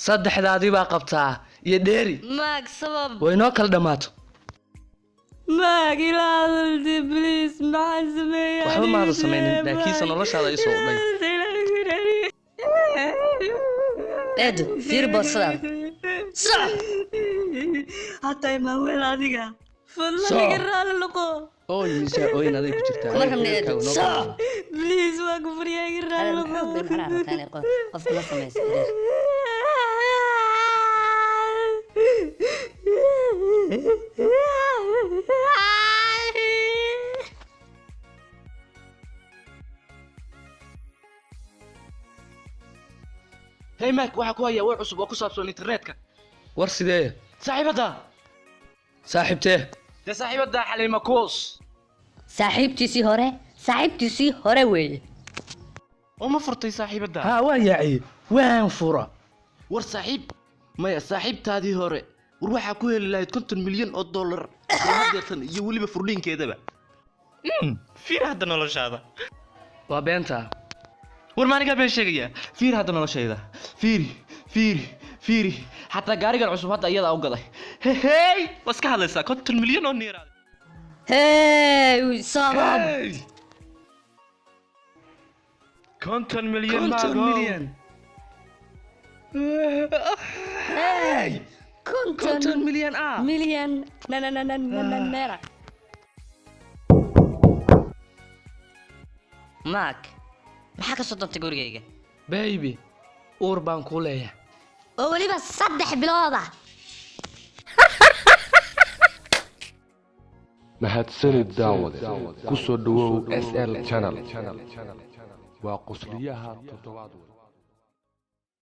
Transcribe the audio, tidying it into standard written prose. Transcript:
Saddexdaadii baa qabtaa iyo dheeri. Maag, sabab? Way noo kala dhammaato. Maag, ila hadalde, please. Maxaan sameeyaa? Waxba maadan samaynin, laakiinse noloshaada ii soo udhay. Eedo, fiiri boorsadaada. Soco. Hataa imaaweel adiga, fadlan. Soco. Iga raali noqo. Ooyisa, ooyin aday ku jirtaa. Kuma rabna, eedo. Noo kala. Soco. Please, waa ku baryaa, iga raali Adeer, noqo. maxaa bay macnaha rabtaa inay qofka la samayso xiriir? Hey Mak, waxaa ku hayaa war cusub oo ku saabsan internetka. War sidee? Saaxiibadda. Saaxiibtee? Dee saaxiibadda Xaliima Kuus. Saaxiibtiisii hore, saaxiibtiisii hore weeye. Oo ma furtay saaxiibadda? Haa, waan yaaciyey, waan fura. War saaxiib maya, saaxiibtaadii hore. War waxaa ku heli lahayd 50 milyan oo dollar oo hadeertan iyo weliba furdhiinkeedaba. Fiir hadda noloshaada. Waa beentaa. War maanigaa been sheegaya? Fiir hadda noloshayda, fiiri, fiiri, fiiri. Xataa gaarigan cusub hadda iyadaa u gaday. Hehey, waa iska hadlaysaa. 50 milyan oo niiraad. Hey, sabab? 50 milyan. 50 milyan. Hey, 50 50 milyan ah. Milyan na na na na na na naira. Maag, maxaa ka soo doontay gurigayga? Baby, uur baan kuu leeyahay. Oo weliba 3 bilood ah. Mahadsanid daawade. Ku soo dhowow SL Channel. Waa qosliyaha toddobaad walba.